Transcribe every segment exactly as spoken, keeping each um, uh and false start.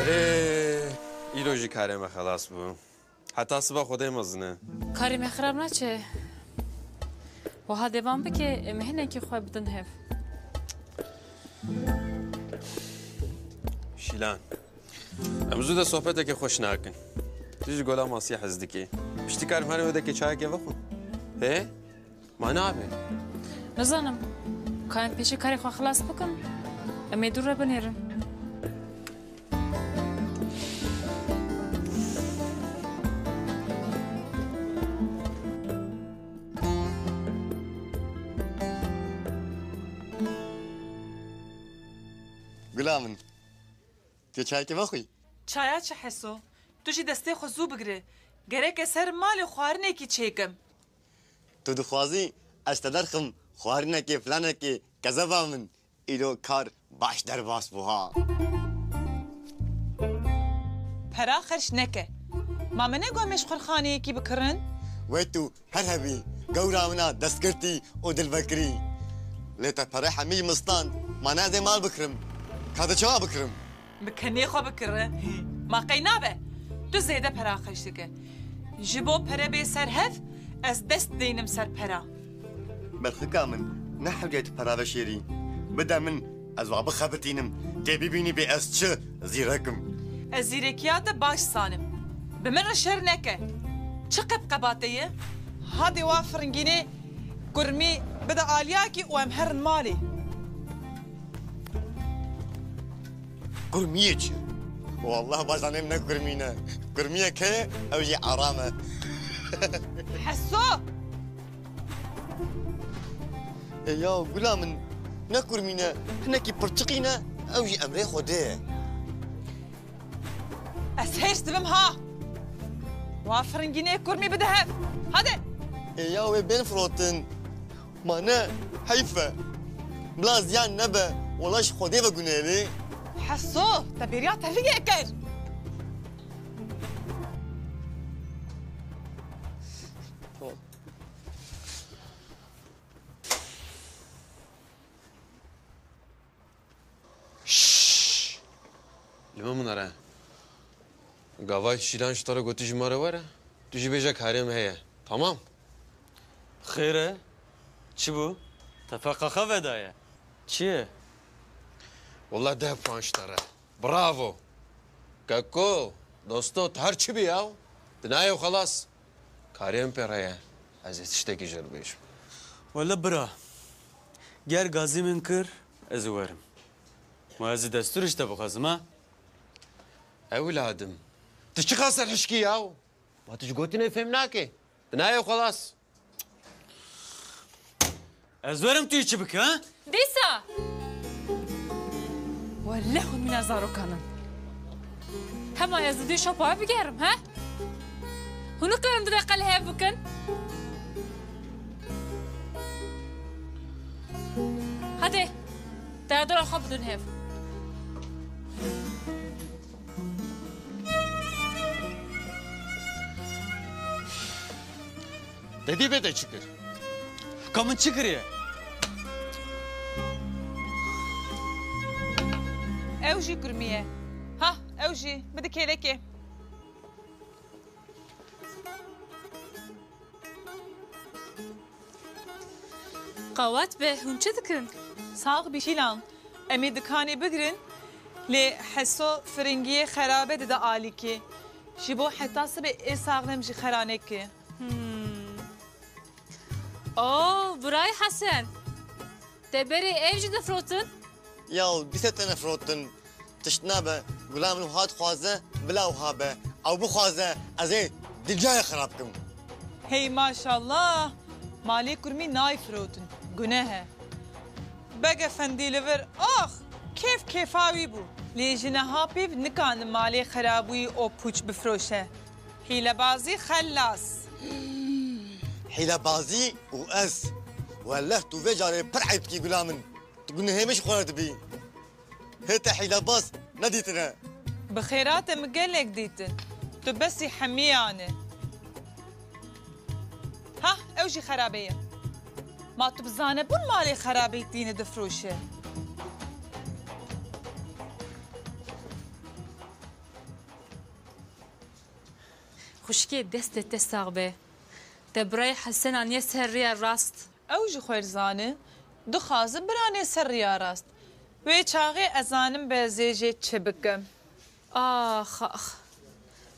Ê, îro jî karê me xelas bû. Heta siba Xwedê mezin e. Karê me xirab naçe. Wiha devam bike, em hinekî xwe bidin hev. Şîlan. Em zû de sohbeteke xweş nakin. Tu ji Gola Masî hez dikî. Piştî kar em herin wê dekê çayekê vexwin. Hê? Ma nabe? Nizanim. Ka em pêşî karê xwe xilas bikin, em ê dû re binêrin. Gula min. Tu çayekê vexwî? Çaya çi Heso? Tu jî destê xwe zû bigire. Gerek ez herim malê xwarinekî çêkim. Tu dixwazî ez te derxim xwarinekê filanekê kezeba min. Îro kar baş derbas bû ha. Pera xerc neke. Ma me negot em ê ji xurxaneyekî bikirin? Wê tu her hebî, gewra min a destgirtî û dilvekirî. Lê te pere hemî ji min stand, ma ne ez ê mal bikirim. Ka di çawa bikirim? Bi kenê xwe bikire. Ma qey nabe? Tu zêde pera xerc dike. Ji bo pere bê ser hev, ez dest deynim ser pera. Berxika min, ne hewce tu pera veşêrî. Bide min, ez wa bixebitînim. Tê bibînî bê ez çi zîrek im. Ez zîrekiya te baş zanim. Bi min re şer neke. Çi qebqeba te ye? Hadê wa firingînê kurmî bide aliyakî û em herin malê. Kurmiyê çi? Wallah baş zanim ne kurmî ne. Kurmiyê ke ew jî aram e. Heso! E ya gula min, ne kurmî ne, hinekî pirçiqî ne, ew jî emrê Xwedê ye. Ez hêrs dibim ha! Wa firingînê kurmî bide hev. Hadi! E ya wê bên firotin. Ma ne, heyf e. Bila ziyan nebe, wela ji Xwedê ve gunehê. Heso, te bêriya tevlîgê kir. Şşş! Li min binere. Gavay Şîlan ji te re gotî ji me re were. Tu jî bêje karê me heye. Tamam? Xêr e? Çi bû? Te F K X vedaye. Çi ye? Wela deh puan ji te re. Bravo. Keko, dosto, tu her çi bî yaw? Dinayê û xelas. Karê min pê re ye. Ez ê tiştekî jê re bêjim. Wele bira, ger gazî min kir, ez ê werim. Ma ez ê destûr ji te bixwazim, ha? Ewladim, tu çiqas serhişkî yaw? Ma tu ji gotinê fêm nake. Dinayê û xelas. Ez werim tu yê çi bike, ha? Dîsa! Wele hûn mîna zarokan in. Hema ez di şopa bigerim, he? Hûn nikarin du deqe li hev bikin? Hadi, derdora xwe bidin hev. Te dî bê te çi kir? Ka min çi kiriye? Ew jî kurmî ye. Ha, ew jî. Bide kêlekê. Qewet be, hûn çi dikin? Sax bî Şîlan. Em ê dikanê bigirin, lê Heso firingiyê xerabe dide alîkê. Ji bo heta sibê ê saxlem jî xera neke. Hmm. Oo, birayê Hesen. Te berê ev jî difirotin? Yaw, dîse te nefirotin. Tişt nabe, gula min wiha dixwaze, bila wiha be. Ew bixwaze, ez ê dinyayê xirab kim. Hey maşallah, malê kurmî nayê firotin, guneh e. Beg efendî li vir, ax, kêf kêfa wî bû. Lê ji niha pêv nikane malê xerabûyî û pûç bifiroşe. Hîlebazî xelas. Hîlebazî û ez. Weleh tu vê carê pir eyb dikî gula min. Tu gunehê min ji xwe re dibî. Hê te hîlebaz nedîtine. Bi xêra te min gelek dîtin. Tu besî hemiyan î. Ha, ew jî xerabe ye. Ma tu bi zanebûn malê xerabeyî tîne difiroşe? Xwişkê, destê te sax be. Te birayê Hesen aniye ser rêya rast. Ew ji xwe zane, dixwaze biranê ser rêya rast. Wê çaxê ez zanim bi zêjê çi bikim. Ax, ax.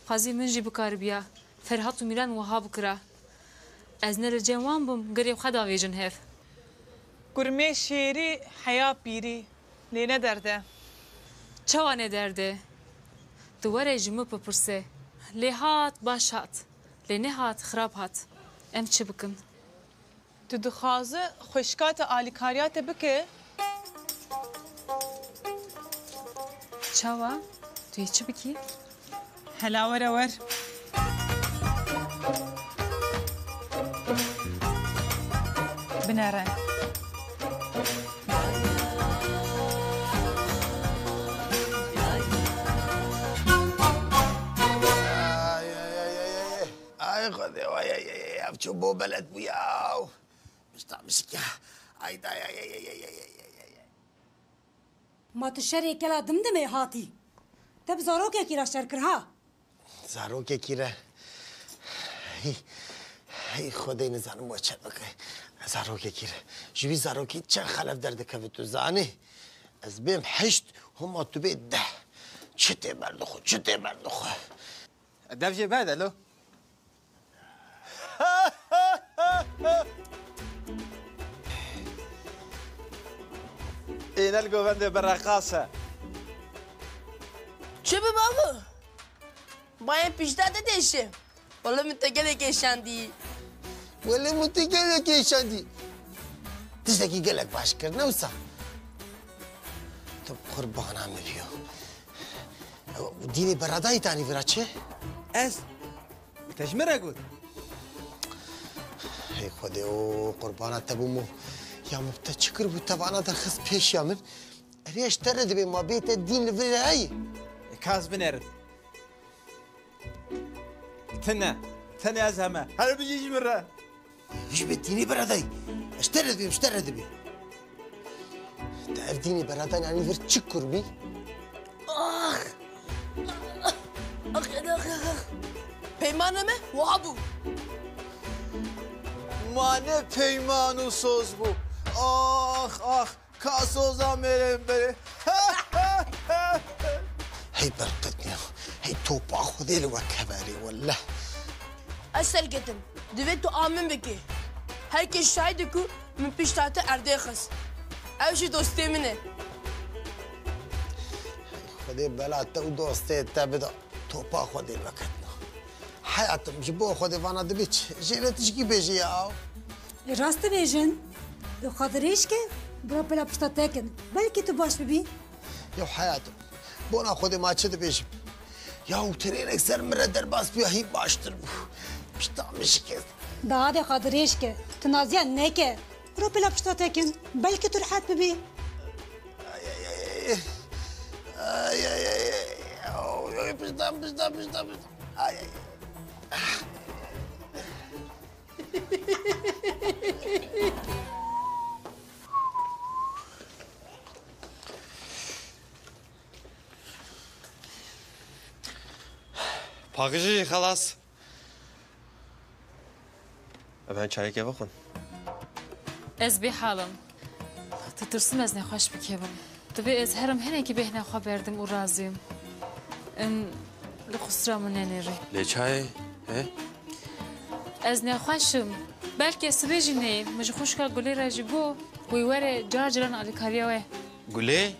Xwezî min jî bikaribiya. Ferhat û Mîran wiha bikira. Ez ne li cem wan bim, girê xwe davêjin hev. Kurmê şêrî heya pîrî, lê ne derde. Çawa ne derde? Tu were ji min bipirse. Lê hat, baş hat. Lê nehat, xirab hat. Em çi bikin? Tu dixwaze xwişka te alîkariya te bike? Çawa? Tu yê çi bikî? Hela were wer. Binere. Ay, ay, ay, ay, ay. Ay Xwedê, ay, ay, ay, ay, ev çi bo belet bû ya. Pişta mişik ya. Ay, ay, ay, ay. Ma tu şerê kela dimdimê hatî. Te bi zarokekî re şer kir ha? Zarokekî re. Hey, hey Xwedê, nizanim we çer bike. Zarokekî re. Ji wî zarokî çend xelef derdikeve tu zanî? Ez bêm heşt, hema tu bê deh. Çi tê berdixwe, çi tê berdixwe? Dev jê berde lo. Ê ne li govendê bereqas e. Çi bi bavo? Bayên pişta te deşe. Wele min te gelek êşandî. Wele min te gelek êşandî. Tiştekî gelek baş kir, ne wisa? Tu qurbana min biyo. Dînê beradayî tanî vira çi? Ez? Te ji min re got. Hey Xwedê, o qurbana te bûm û ya min te çi kiribû, te vana derxist pêşiya min. Erê, ez ji te re dibêm, ma bê te dîn li vir heye? Ka ez binerim. Tine. Tine ez heme. Her bijî ji min re. Ji bê dînê beradayî. Ez ji te re dibêm, ji te re dibêm. Te ev dînê beradayî nanî vir çi kurbî? Ax! Ax, ax, ax, ax. Peymana me wiha bû. Ma ne peyman û soz bû. Ax, ax. Ka soza mêrên berê. Hey berqetniya. Hey topa Xwedê li we keverê welle. Ez serketim. Divê tu a min bikî. Her kes şahid e ku min pişta te erdê xist. Ew jî dostê min e. Xwedê bela te û dostê te bida. Topa Xwedê li we ketna. Heyatim, ji bo Xwedê vana dibê çi? Jê re tişkî bêjî ya. Ê, rast dibêjin. Ê, xwe dirêj ke, bira pela pişta te kin. Belkî tu baş bibî. Ya heyatim, bona Xwedê ma çi dibêjim? Ya û terênek ser min re derbas bûya hîn baştir bû. Pişta min şikest. Daha de xwe dirêj ke, tu naziya neke. Bira pela pişta te kin. Belkî tu rihet bibî. Ay, ay, ay, ay. Ay, ay, ay, ay. Oy, oy, pişta, pişta, pişta, pişta. Ay, ay, ay. Paqijî xelas. Em çayekê vexwin. Ez bêhal im. Ditirsim ez nexweş bikevim. Divê ez herim hinekî bêhna xwe berdim û razî im. Em li qusra min nenêrî. Lê çayê, he? Ez nexweş im. Belkî ez sibê jî neyêm. Min ji xwişka Gulê re jî got, wê were car caran alîkariya we. Gulê?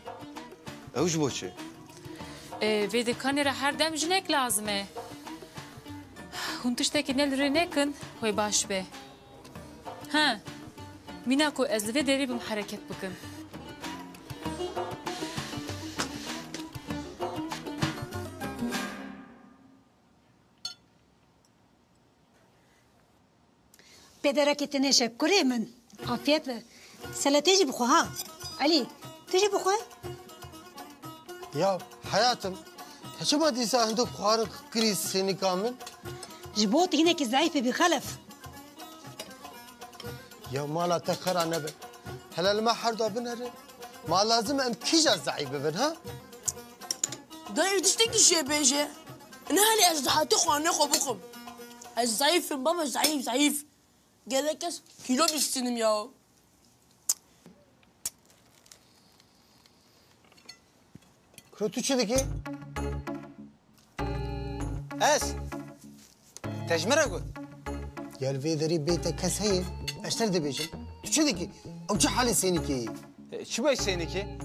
Ew ji bo çi? Ê, vê dikanê re her dem jinek lazim e. Hûn tiştekî ne li rê nekin, wê baş be. He, mîna ku ez li vê derê bim hereket bikim. Pêderekê tinêşe kurê min. Afiyet be. Seletê jî bixwe ha. Elî, tu jî bixwe. Ya heyatim, te çima dîsa hindik xwarin kirî sênika min? Ji bo tu hinekî zeîf bî Xelef. Ya mala te xera nebe. Hele li me herda binere. Ma lazim em kîja zeîf bibin ha? Dayê tiştekî jê bêje. Niha lê ez dihatî xwarinê xwe bixwim. Ez zayıfım baba, zayıf, zayıf. Gerek ez kilo düşsünüm ya. Kuro, tu çi dikî? Ez? Te ji min re got? Ya li vê derê bê te kes heye? Ez ji te re dibêjim. Tu çi dikî? Ew çi halê Sênikê ye? E, çi bûye Sênikê?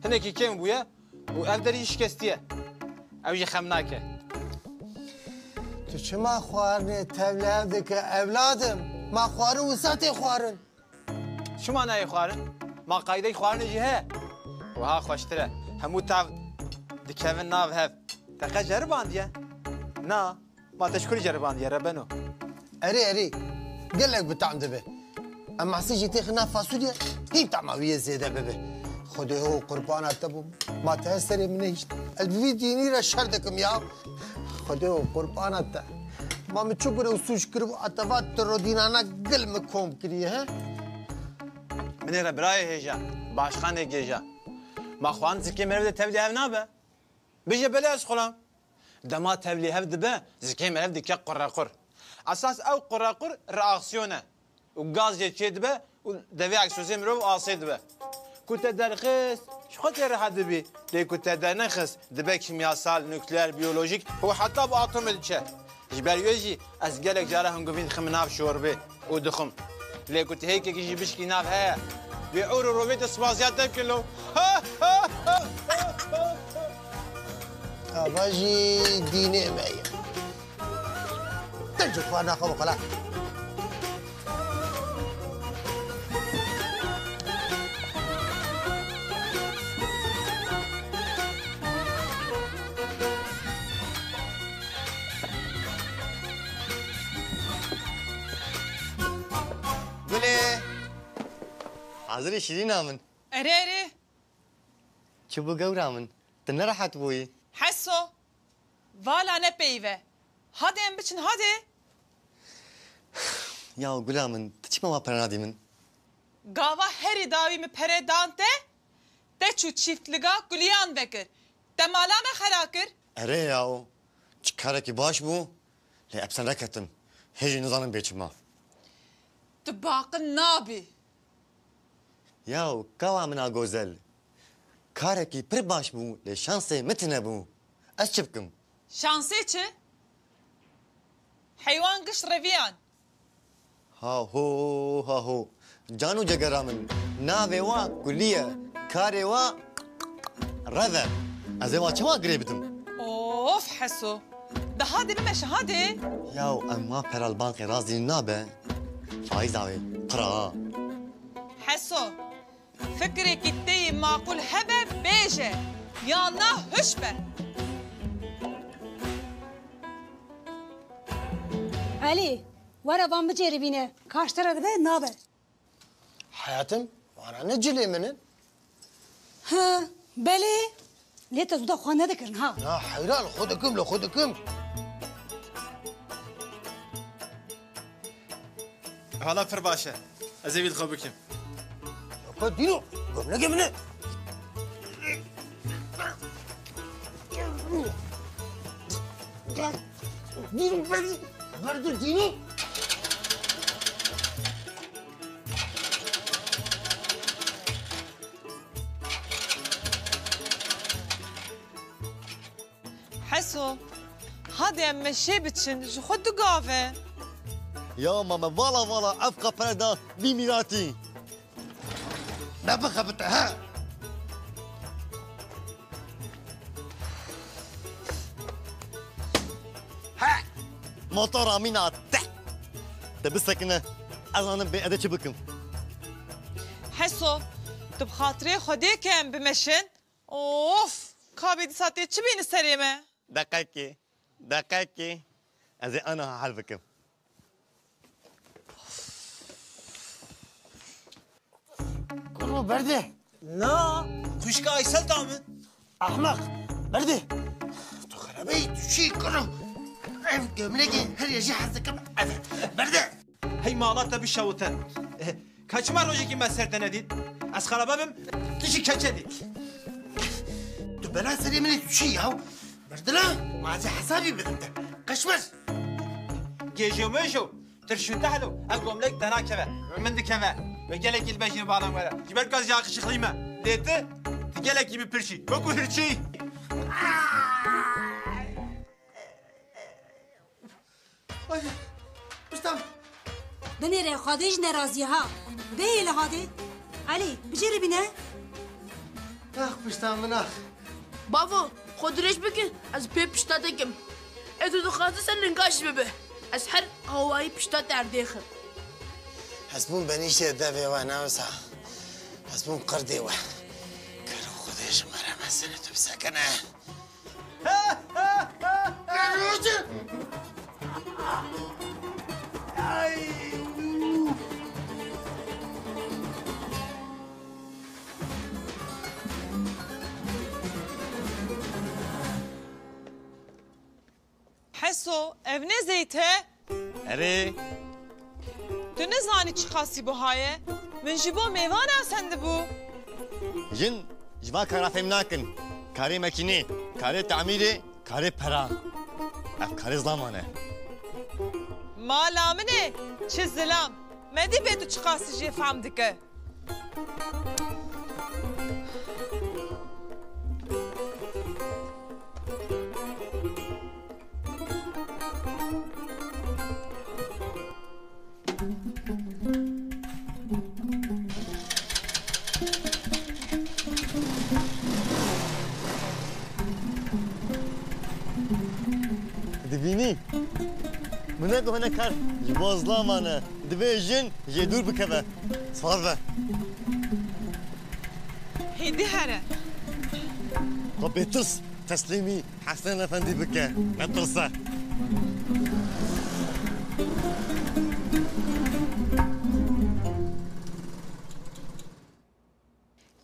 Hinekî kêm bûye û ev derî jî şikestiye. Ew jî xem nake. Tu çima xwarinê tevlihev dike, evladim? Ma xwarin wisa tê xwarin? Çima nayê xwarin? Ma qaydeyê xwarinê jî heye? Wiha xweştir e. Hemû tav dikevin nav hev. Te qet jeribandiye? Na. Ma te ji kurî jeribandiye, rebeno? Erê, erê. Gelek bi tam dibe. Em masê jî têxin nav fasulye, hîn tama wî yê zêde bibe. Xwedê ho qurbana te bûm. Ma te serê min nehişt. Ez bi vî dînî re şer dikim ya. Xwedê ho qurbana te. Ma min çi gure û sûc kiribû, a te va tirodînana gil min kom kiriye, he? Binêre birayê hêja, başqanê gêja. Ma xwarin zikê meriv de tevlî hev nabe? Bêje belê ez xulam. Dema tevlî hev dibe, zikê meriv dike qurequr. Esas ew qurequr reaksiyon e. Û gaz jê çê dibe û devê eksozê mirov asê dibe. Ku te derxist, ji xwe tê rehet bibî. Lê ku te dernexist, dibe kîmyasal, nukleer, biyolojîk û heta bi atomê diçe. Ji ber wê jî ez gelek cara hinguvî dixim nav şorbê û dixwim. Lê ku ti hêkekî jî bişkî nav heye, wê ewro rovê te sipaziya te bikin lo. Ava jî dînê me ye. Te ji xwe naxwe bixwe la. Gulê. Hazirî şîrîna min. Erê, erê. Çi bû gewra min? Tu nerehet bûyî? Heso. Vala ne peyve. Hadi em biçin, hadi. Ya gula min, tu çima ma pere nadî min? Gava herî dawî min pere dan te, te çû çîftliga kuliyan vekir. Te mala me xera kir. Erê yaw, çi karekî baş bû, lê epsen reketim. Hê jî nizanim bê çima. Tu baqil nabî. Yaw, kawa min a gozel. Karekî pir baş bû, lê şansê min tune bû. Ez çi bikim? Şansê çi? Heywan gişt reviyan. Ha ho, ha ho. Can û cegera min. Navê wa kulî ye. Karê wa rev e. Ez ê wa çawa girê bidim? Of Heso. De hadi bimeşe hadi. Yaw em ma peral bankê razî nabe. Faiza wê pira. Heso. Fikrekî te yê maqûl hebe bêje. Ya na hiş be. Elî, were van bicêrî bîne. Ka ji te re dibe nabe. Heyatim, vana ne cilê min in? Ha, belê. Lê te zuda xwe nedikirin ha. Na heyran, xwe dikim, li xwe dikim. Hala pir baş e. Ez ê vî li xwe bikim. Xwe dîno, gömlekê min e. Dîno, ber, ber dur, dîno. Heso, hadi em meşê biçin, ji xwe du gav e. Ya mame, vala vala, ev qapere da vî mîratî. Ne bixebite, he? He! Motora mîna te! Te bisekine, ez zanim bê edê çi bikim. Heso, tu bi xatirê Xwedê ke em bimeşin. Of, kabê dîsa tê çi bîni serê me? Deqekê, deqekê. Ez ê aniha hel bikim. Kuro berde. Na, xwişka Aysel da min. Ahmak, berde. Tu xerabeyî, tu çi kuro? Ev gömlekê her yê jî hez dikim, ev e. Berde. Hey mala te bişewite. Eh, ka çima rojekî me ser te nedît? Ez xeraba bim, tu jî keçe dît. Tu bela serê min ê tu çi yaw? Berdila, ma ez ê hesabî bidim te. Qeşmer. Gêjo mêjo, tirş û tehl û ev gomlek te nakeve. Min dikeve. Ve gelekî li bejnê baran were. Ji ber ku ez yakışıklıyım. Lê tu, tu gelekî min pirşî. Wekû hirçî. Ay, pişta min. Binêre, Xwedê ji nerazî ha. Bihêle hadê. Elî, bijêre bîne. Ax, pişta min, ax. Bavo, xwe dirêj bike, ez pê pişta te kim. Ê tu dixwazî ser linga jî bibe. Ez her awayî pişta te erdêxim. Ez bûm benîştê devê we, ne wisa. Ez bûm qirdê we. Kero Xwedê ji me re mesele tu bisekine. Heso, ev ne zeyt e? Erê. Tu nizanî çiqasî buha ye? Min ji bo mêvan asendibû. Jin ji van kara fêm nakin. Karê mekînê, karê tamîrê, karê pera. Ev karê zilaman e. Mala min e, çi zilam. Me dî bê tu çiqasî jê fam dike. Dibînî? Min negot hinek kar ji bo zilaman e. Divê jin jê dûr bikeve. Sar be. Hêdî here. Xwe bêtirs teslîmî Hesen Efendî bike. Netirse.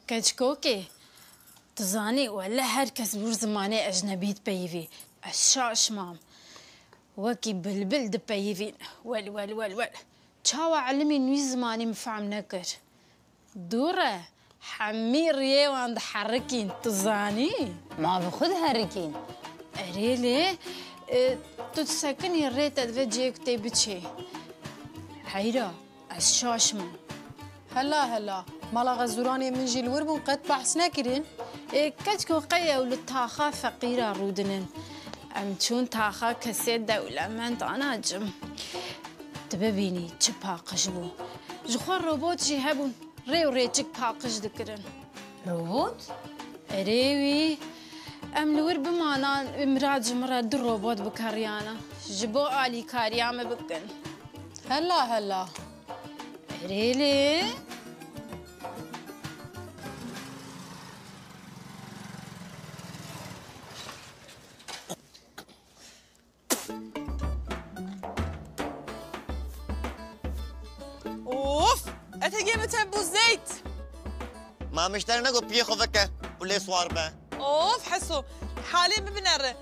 Keçikokê, tu zanî wele her kes wir zimanê ecnebî dipeyivî. Ez şaş mam. Wekî bilbil dipeyivîn. Wel, wel, wel, wel. Çawa elimî wî zimanî min fehm nekir? Dûr e. Hemî riyê wan diherikîn, tu zanî? Ma bi xwe diherikîn? Erê lê, e, tu disekinî rê te divê cihê ku tê biçê. Heyra. Ez şaş me. Hela hela, mala xezûranê min jî li wir bûn qet behs nekirin. Ê, keçko qey ew li taxa feqîra rûdinin. Em çûn taxa kesê dewlemend anacim. Tu bibînî çi paqij bû. Ji xwe robot jî hebûn, rê û rêçik paqij dikirin. Robot? Erê wî. Em li wir bimanan, Mirad ji min re du robot bikeriyana. Ji bo alîkariya me bikin. Hela hela. Erê lê. Of! Etegê min tevbû zeyt. Ma mişter nego piyê xwe veke û lê swar be. Of Heso, halê min binere.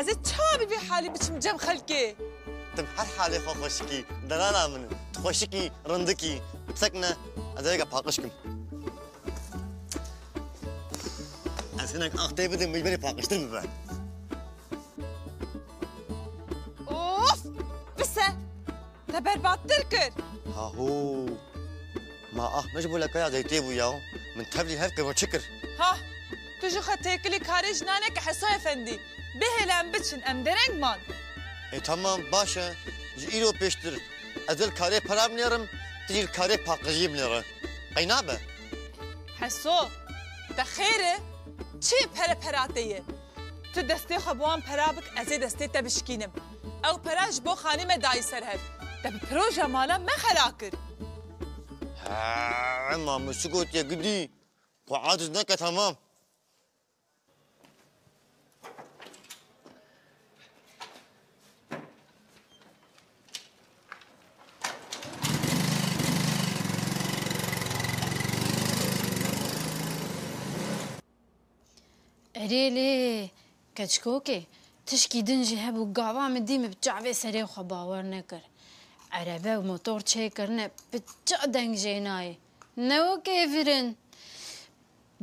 Ez ê çawa bi vî halî biçim cem xelkê? Tim her halê xwe xweşikî, delala min. Tu xweşikî, rindikî. Sekine, ez ê vêga paqij kim. Ez hinek ax tê bidim, min ji berê paqijtir bibe. Of! Bise! Te berbattir kir. Haho! Ma ah me ji bo lekaya zeytê bû ya. Min tevlî hev kir, min çi kir? Ha! Tu ji xwe têkilî karê jinan neke Heso Efendî. Bihêle em biçin, em dereng man. E, tamam, baş e. Ji îro pêştir ez ê li karê pera binêrim, tu jî li karê paqijiyê binêre. Qey nabe? Heso, te xêr e? Çi pere pera te ye? Tu destê xwe bi wan pera bik, ez ê destê te bişkînim. Ew pera ji bo xanî me dayî ser hev. Te bi proja mala me xera kir. He, ma min çi gotiye gidî? Xwe aciz neke, tamam. Erê lê, keçikokê, tişkî din jî hebû, gava min dî, min bi çavê serê xwe bawer nekir. Erebe û motor çêkirine, bi ça deng jê nayê. Ne wekê vir in.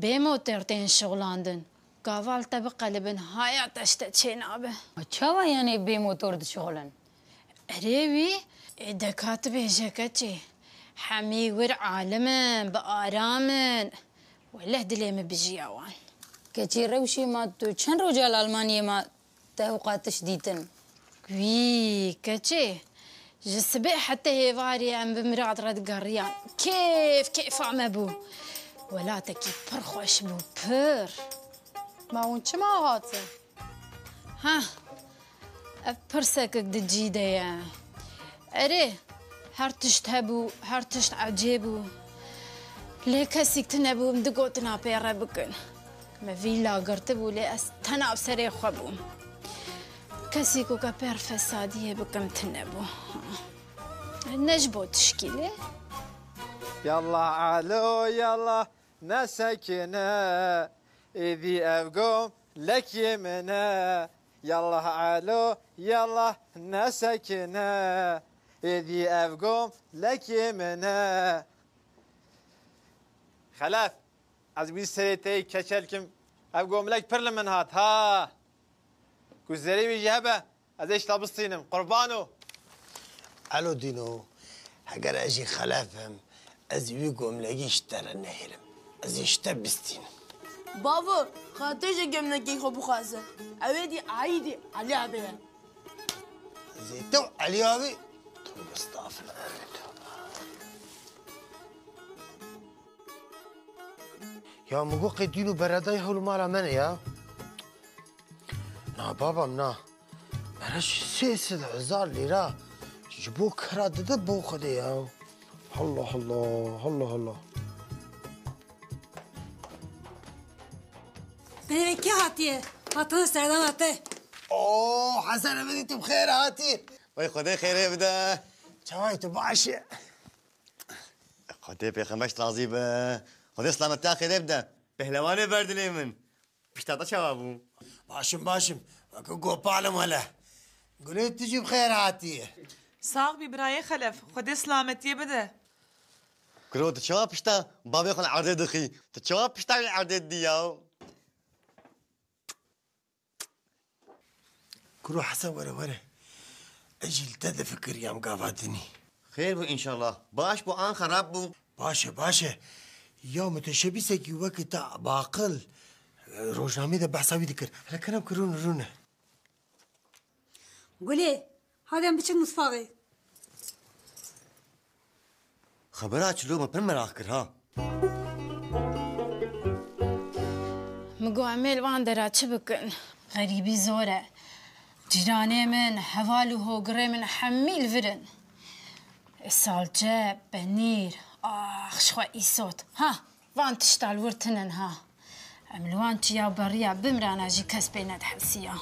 Bê motor tên şixulandin. Gava li te biqelibin, haya te ji te çênabe. Ma çawa yanê bê motor dişixulin? Erê wî, ê deka tu bêje keçê. Hemî wir alim in, bi aram in. Weleh dilê min bijiya wan. Keçê rewşê ma tu çend roja li Almanyê ma te ew qatiş dîtin? Wî keçê, ji sibê heta hêvarê em bi Mirad re digeriyan. Kêf kêfa me bû. Welatekî pir xweş bû, pir. Ma hûn çima hatin? Ha, ev pirsekek di cî de ye. Erê, her tişt hebû, her tişt ecêb bû. Lê kesîk tune bû, em digotina pê re bikin. Me vîla girtibû, lê ez tena bi serê xwe bûm. Kesî ku ke pêr fesadiyê bikim tune bû. Ne ji bo tişkî lê. Yallah alo, yallah. Nesekine, êdî ev gom lekê min e. Yallah elo, yallah, nesekine, êdî ev gom lekê min e. Xelef, ez wî serê te yê keçel kim, ev gomlek pir li min hat, ha. Ku zerê wî jî hebe, ez ê ji te bistînim, qurbano. Elo Dîno, heger ez jî xelef im, ez wî gomlegî ji te re nehêlim. Ez ê ji te bistînim. Bavo, xatir ji gomlekê xwe bixwaze. Ew ê dî aîdî Elî Abê ye. Ez ê te û Elî Abê, tu bistafin erê tu. Ya min got qey Dîno beredayî hewlmala me ne ya. Na babam na. Mere sê sed hezar lîra ji bo kira dide bo Xwedê ya. Allah Allah, Allah Allah. Binêrin kê hatiye? Hatina serdana te. Oo, Hesen Efendî, tu bi xêr hatî. Wey Xwedê xêrê bide. Çawa yî, tu baş î? Xwedê pêxember razî be. Xwedê silametiya xêrê bide. Pehlewanê ber dilê min. Pişta te çawa bû? Baş im, baş im. Weke gopal im hele. Gulê, tu jî bi xêr hatî. Sax bî birayê Xelef. Xwedê silametiyê bide. Kuro, tu çawa pişta bavê xwe li erdê dixî? Tu çawa pişta wî erdê didî ya? Kuro Hesen, were, were. Ez jî li te difikiriyam gava dinî. Xêr bû înşallah. Baş bû an xerab bû? Baş e, baş e. Ya muteşebîsekî wekî te baqil, e, rojnameyê de behsa wî dikir. Hele kerem ki rûne, rûne. Gulê, hadi em biçin mutfaxê. Xebera çilo min pir meraq kir ha. Min got, em ê li van dera çi bikin? Xerîbî zor e. Cîranê min, heval û hogirê min hemî li vir in. Salçe, penîr, ax, ji xwe îsot. Ha, van tişta li wir tune ne ha. Em li wan çiya beriya bimrana jî kes pê nedihesiya.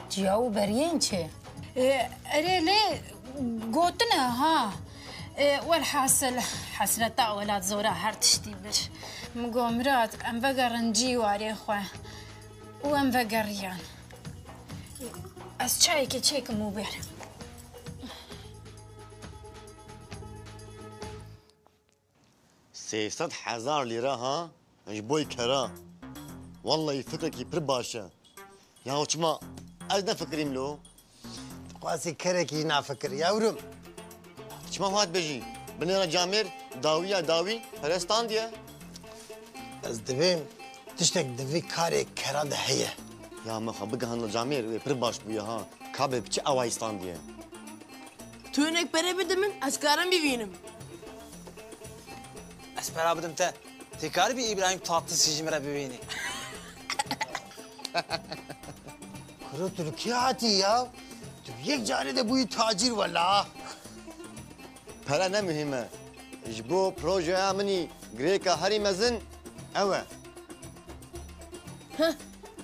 Çiya û beriyên çi? E, erê lê gotine ha. E, welhasil hesreta welat zora her tiştî bir. Min got, Mirad, em vegerin cî warê xwe. Û em vegeriyan. Ez çayekê çêkim û bêrim. Sê sed hezar lîre ha, ji bo kera. Wellahî fikrekî pir baş e. Ya çima ez nefikirîm lo? Tu qasî kerekî nafikir, yavrum. Çima hat bejî? Binêre camêr, dawiya dawî, pere standiye. Ez divêm, tiştek di vî karê kera de heye. Ya me xwe bigihandin camêr, wê pir baş bûye ha. Ka be bi çi awayî standiye? Tu hinek pere bide min, ez karim bibînim. Ez pera bidim te. Tê karibî Îbrahîm Tatlîsî ji min re bibînî. Kuro, tu li kê hatî ya? Tu bi yek carê de bûyî tacîr wela. Pere ne muhîm e. Ji bo projeya min î girêka herî mezin ew e. Heh,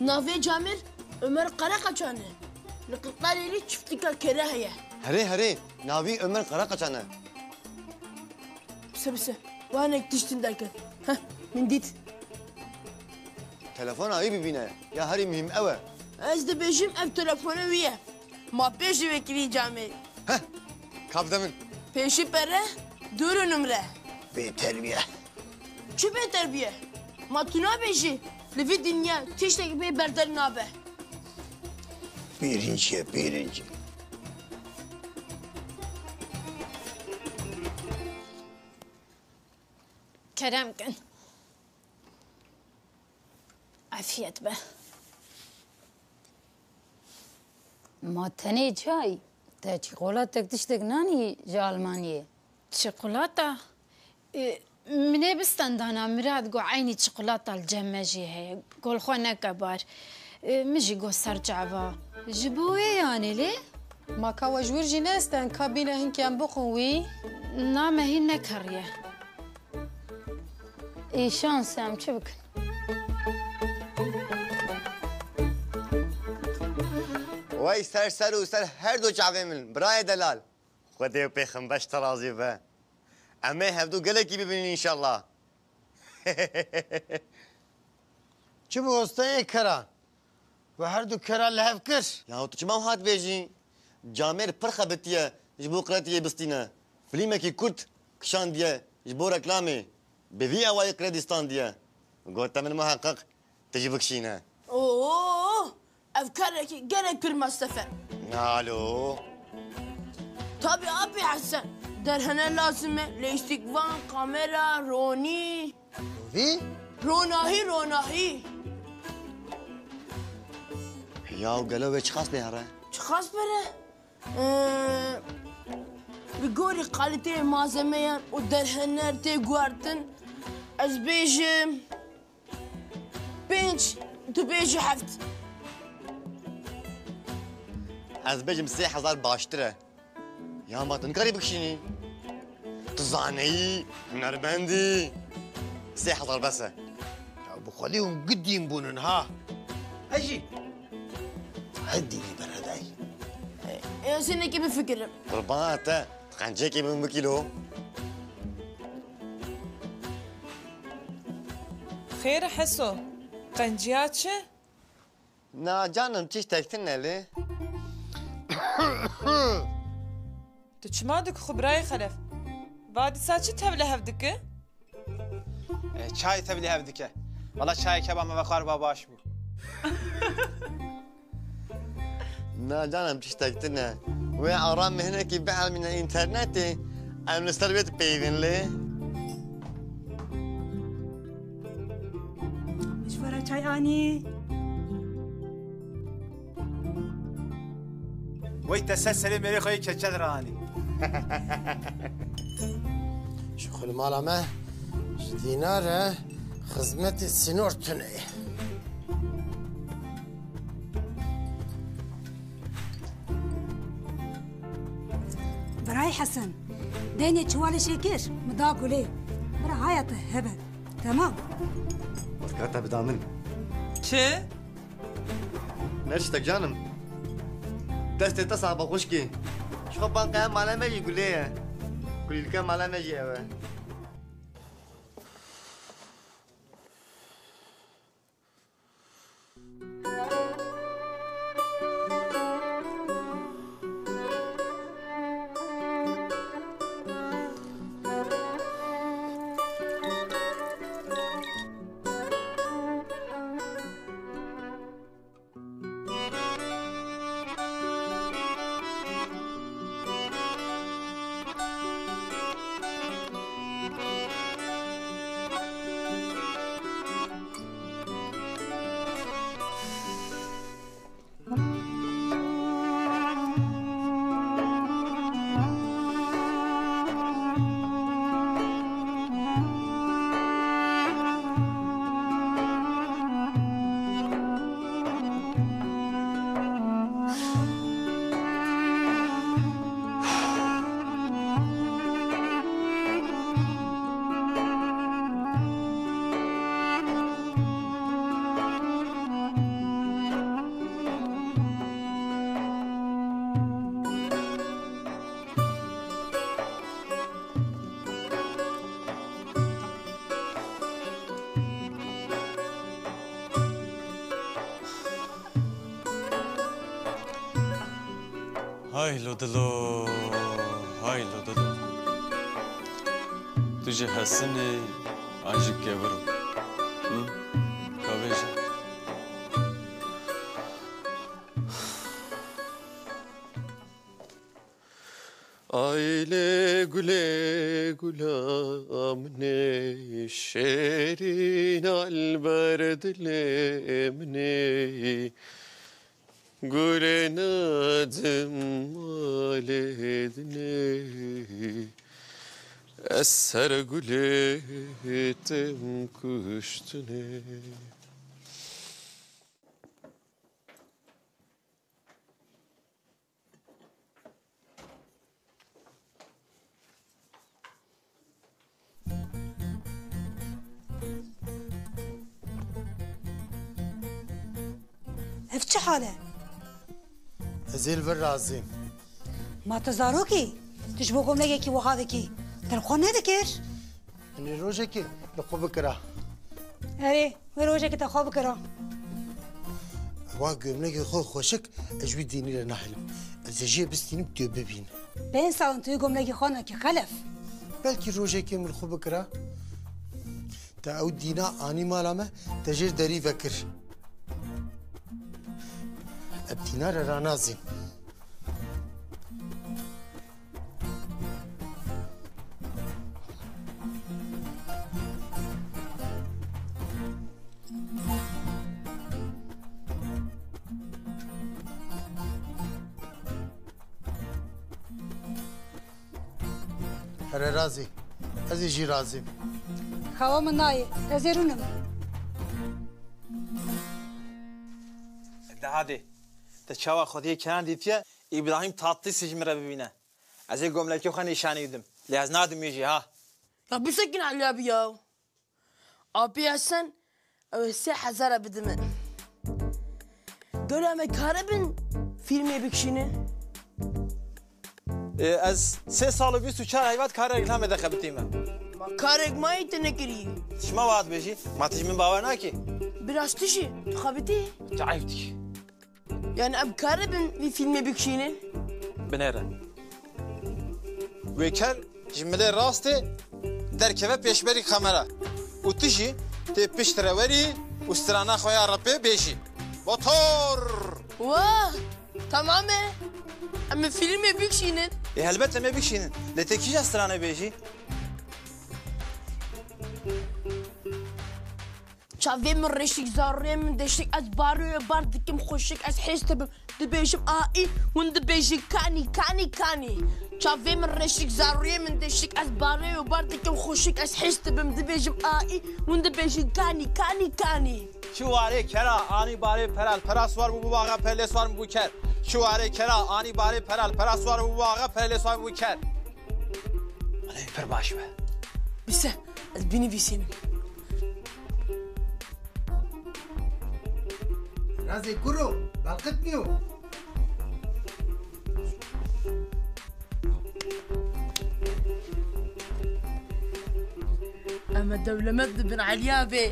navê camêr Omer Karakaçan e. Li Qirqalêlî çiftika kere heye. Herê, herê, navî Omer Karakaçan e. Bise, bise. Wanek tiştin derket. Heh, min dît. Telefona wî bibîne. Ya herî muhîm ew e. Ez dibêjim ev telefona wî ye. Ma pêşî vekirî camê. Heh, kap de min. Pêşî pere, dûr û nimre. Bêterbiye. Çi bêterbiye? Ma tu nabêjî? Li vî dinya tiştekî bê berdel nabe. Pêrînc ye, pêrînc. Kerem kin. Efiyet be. Ma tenê çay? Te çîqolatek tiştek nanî ji Almanyê? Çikolata? E, min ê bi stendana Mirad got eynî çikolata li cem me jî heye. Got li xwe neke bar. E, min jî got ser çava. Ji bo wê yanê lê? Ma ka we ji wir jî nestend, ka bîne hinkî em bixwin wî? Na me hîn nekeriye. Ê şans e, em çi bikin? Wey ser ser û ser her du çavê min, birayê delal. Xwedê û pêxember ji te razî be. Em ê hevdu gelekî bibînin înşallah. Çi bû ostayê kera? We her du kera li hev kir. Ya tu çima wiha dibêjî? Camêr pir xebitiye ji bo qretiyê bistîne. Filmekî kurt kişandiye ji bo reklamê. Bi vî awayî qredî standiye. Gote min muheqeq tu jî bikişîne. Oo! Ev karekî gelek pir mesref e. Nalo. Tabi apê Hesen. Derhene lazim e. Leyştîkvan, kamera, ronî. Rovî? Ronahî, ronahî. Ya gelo wê çiqas lê here? Çiqas bere? Ee, bi gorî kalîteyê malzemeyan û derhener tê guhertin, ez bêjim, pênc, tu bêjî heft. Ez bêjim sê hezar baştir e. Ya ma tu nikarî bikişînî? Tu zaneyî, hunermendî. Sê hezar bes e. Ya bi xwedî hûn gidîn bûnin ha. Hejî. Hidî beredayî. Ez hinekî bifikirim. Qurbana te, qencekê min bikî lo. Xêr Heso, qenciya çi? Na canim, tiştek tune lê. Tu çima dikixu birayê Xelef? Va dîsa çi tevli hev dike? E, çay tevli hev dike. Wala çayê keba me ve xwar va baş bû. Na canim, tiştek tune. Wê aram me hinekî bielmîne înternetê, em li ser wê dipeyvin lê. Min ji we re çay anî. Wey te ser serê mêrê xwe yê keçel re anî. Ji xwe li mala me ji dînar e, xizmetê sînor tune ye. Birayê Hesen, deynê çiwalê şêkir min da Gulê. Bira haya te hebe. Temam. Wezgata bida min. Çi? Ne tiştek canim. Destê te sabe xwişkê. Ji xwe banqeya mala me jî Gulê ye. Kulîlke mala me jî ew e. Hay lo dilo, hay lo dilo. Tu ji Hesinê an ji Keviro? Hı? Ka vêje. Aylê gulê gula min ê, şêrîn al ber dilê min ê. Gulê nadim malê dinê, ez ser gulê tim kuştinê. Ev çi hal e? Ez ê li vir razîm. Ma tu zarokî? Tu ji bo gomlegekî wiha dikî? Te li xwe nedikir? Hinî rojekê li xwe bikira. Erê, wê rojekê te xwe bikira. Ewa gomlegê xwe xweşik, ez ji wî dînî re nahêlim. Ez ê jê bistînim, tu bibîn. Pênc sal in tu wî gomlegê xwe nakî, Xelef. Belkî rojekê min li xwe bikira. Te ew dîna anî mala me, te jêr derî vekir. Ev dîna re ranazîn. Here razî. Ez ê jî razîm. Xewa min nayê. Ez ê rûnim. De hadê. Te çawa Xwediyê Kenan dîtiye, Îbrahîm Tatlîsî ji min re bibîne. Ez ê gomlekê xwe nîşanî bidim. Lê ez nadim wî jî ha. Ya bisekin Elî abi ya. Apê Hesen, ew ê sê hezar e bide min. Gelo em ê karibin fîlmê bikişînin? Ê, ez sê sal û bîst û çar heyvat karê reklamê de xebitîme. Ma karek mayî te nekirî? Çima wiha dibêjî? Ma tu ji min bawer nakî? Bi rastî jî, tu xebitî? Tu eyb dikî. Yani em karibin vî fîlmê bikişînin? Binêre. Wê ker ji milê rastê derkeve pêşberî kamera. Û tu jî tê pişt re werî û strana xwe ya repê bêjî. Motor! Wah! Tamam e. Em ê fîlmê bikişînin. Ê helbet em ê bikişînin. Lê tê kîja strane bêjî? Çavê min reşik, zarûyê min deşik, ez barê wê bar dikim xweşik, ez hêz dibim, dibêjim aî, hûn dibêjin kanî, kanî, kanî. Çavê min reşik, zarûyê min deşik, ez barê wê bar dikim xweşik, ez hêz dibim, dibêjim aî, hûn dibêjin kanî, kanî, kanî. Çi warê kera, anî barê pera, li pera siwar bû, bû axa, pere lê siwar bû ker. Çi warê kera, anî barê pera, li pera siwar bû, bû axa, pere lê siwar bû ker. Wele pir baş be. Bise, ez binivîsînim. Razê kuro, belqitmiyo. Em ê dewlemend dibin Elî abê.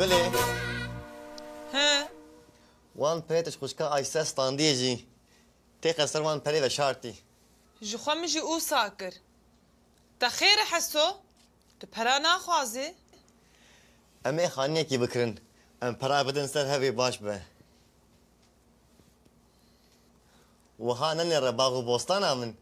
Gulê. He? Wan perê tu ji xwişka Ayse standiyê jî têxe ser wan perê veşartî. Ji xwe min jî ûsa kir. Te xêr e Heso? Tu pera naxwazî? Em ê xaniyekî bikirin. Em pera bidin ser hevê baş be. Wiha nenêre bax û bostana min.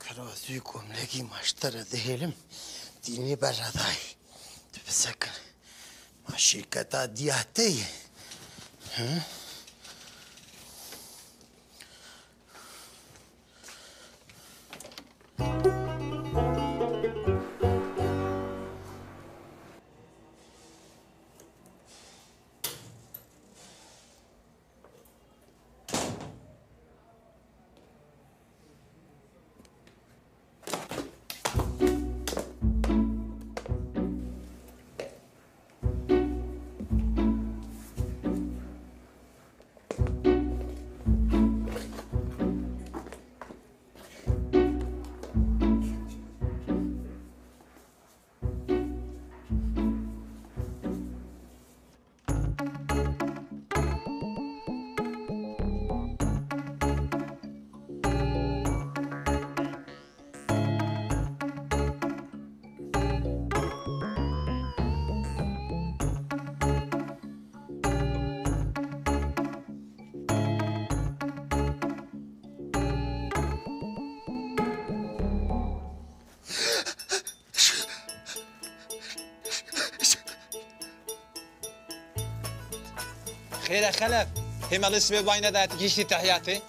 Kero ez wî komlekî maştere dihêlim, dînê berre dayî. Tu bisekin. Ma Şîrketa Diyah te ye. Hı? Xêr e Xelef. Hêma li sibê wayne de tu gihîştî tehiyatê?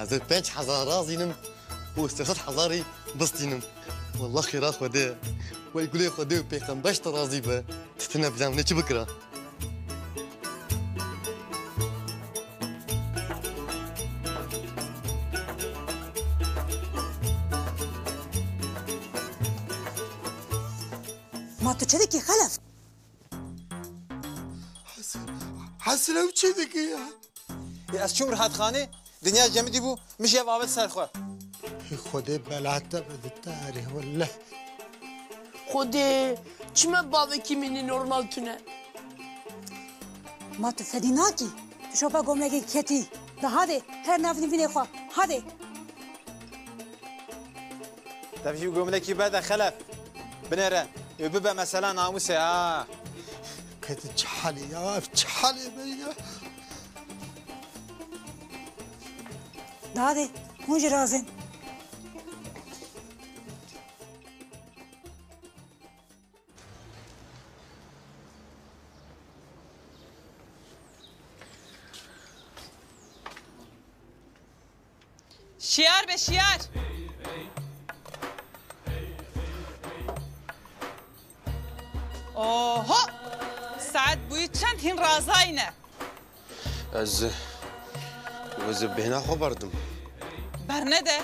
Ez ê pênc hezar razînim û sê sed hezarî bistînim. Wallah xêra Xwedê ye. Wey gulê Xwedê û pêxember ji te razî be. Tu tune bila min ê çi bikira? Ma tu çi dikî Xelef? Hesin, Hesin ew çi dike ya? Ê, ez çûm rihetxanê, dinya cemidî bû, min jî ev avêt ser xwe. Xwedê bela te bide tarî, welleh. Xwedê, çima bavekî min ê normal tune? Ma tu fedî nakî? Tu şopa gomlekê ketî. De hadê, her nav nivînê xwe. Hadê. Te vî gomlekî bede Xelef. Binêre. Ê bibe mesela namûsê ha. Ketî çi halê ya? Ev çi halê be ya? De hadê, hûn jî razin. Şiyar be şiyar. Oho! Saet bûyî çend hîn razayne. Ez, ez bêhna xwe berdim. Bernede.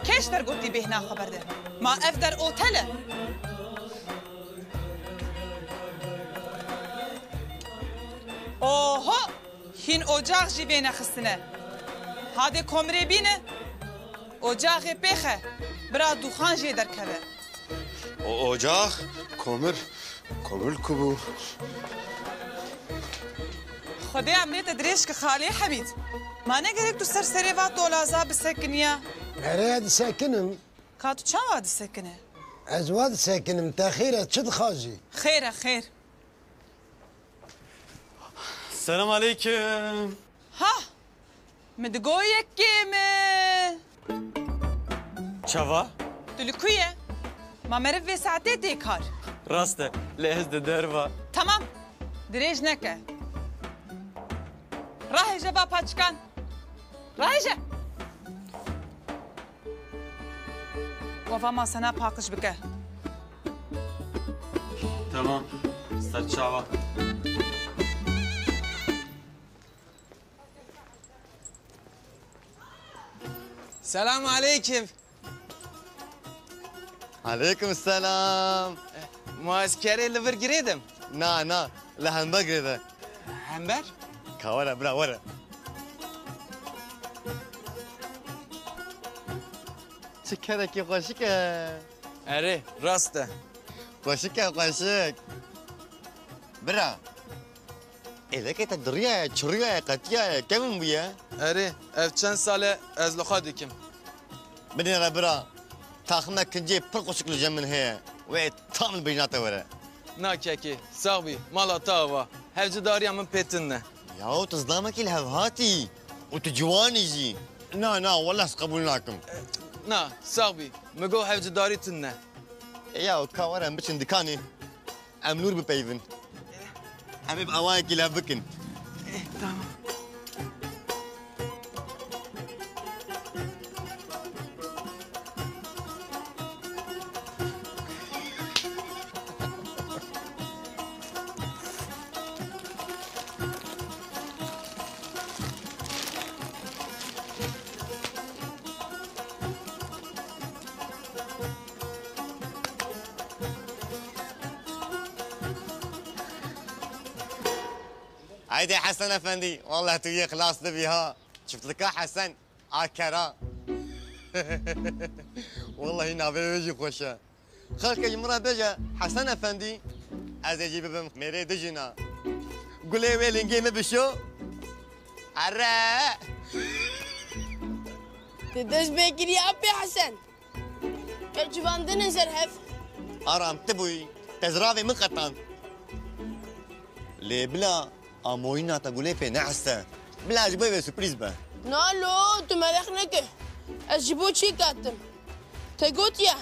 Kê ji te re gotî bêhna xwe berde? Ma ev der otel e? Oho! Hîn ocax jî vê nexistine. Hadê komirê bîne. Ocaxê pêxe. Bira dûxan jê derkeve. O ocax, komir, komir ku bû? Xwedê emrê te dirêj ki Xalê Hemîd. Ma ne gerek tu ser serê va tolaza bisekiniya? Erê, disekinim. Ka tu çawa disekine? Ez wa disekinim, te xêr e, çi dixwazî? Xêr e, xêr. Selam aleyküm. Ha! Min digo yekê min. Çava? Tu li ku ye? Ma meriv vê saetê tê kar? Rast e, lê ez di derva. Tamam. Dirêj neke. Rahêje va paçikan. Rahêje. Wa va masena paqij bike. Tamam. Ser çava. Selam aleyküm. Aleyküm selam. Ma ez kerê li vir girêdim. Na, na, li hember girêde. Hember? Ka were, bira, were. Çi kerekî xweşik e. Erê, rast e. Xweşik e, xweşik. Bira, êlekê te diriyaye, çiriyaye, qetiyaye, kevin bûye? Erê, ev çend sal e ez li xwe dikim. Binêre bira. Taxime kincê pir xweşik li cem min heye. Wê tam li bêjna te were. Na kekê, sax bî, mala te ava. Hevcidariya min pê tune. Yaw, tu zilamekî li hev hatî. Û tu ciwan î jî. Na, na, wele ez qebûl nakim. Na, sax bî. Min got hevcidarî tune. Ya, ka were em biçin dikanê. Em nûr bipeyivin. Em ê bi awayekî lev bikin. Eh, tamam. Haydi Hesen Efendi, wallah tu yê xilas dibî ha. Çiftlika Hesen, Akera. Wallahî navê wê jî xweş e. Xelke ji min re bêje Hesen Efendî, ez ê jî bibim mêrê dijîna. Gulê wê lingê min bişo. Erre! Tu dest pê kiriye apê Hesen. Ev civan din in ser hev. Aram, tu bûyî, te ziravê min qetand. Lê bila amoyîna te gulê pê neheste. Bila ji bo wê surprîz be. Na lo, tu mereq neke. Ez ji bo çi katim? Te gotiye,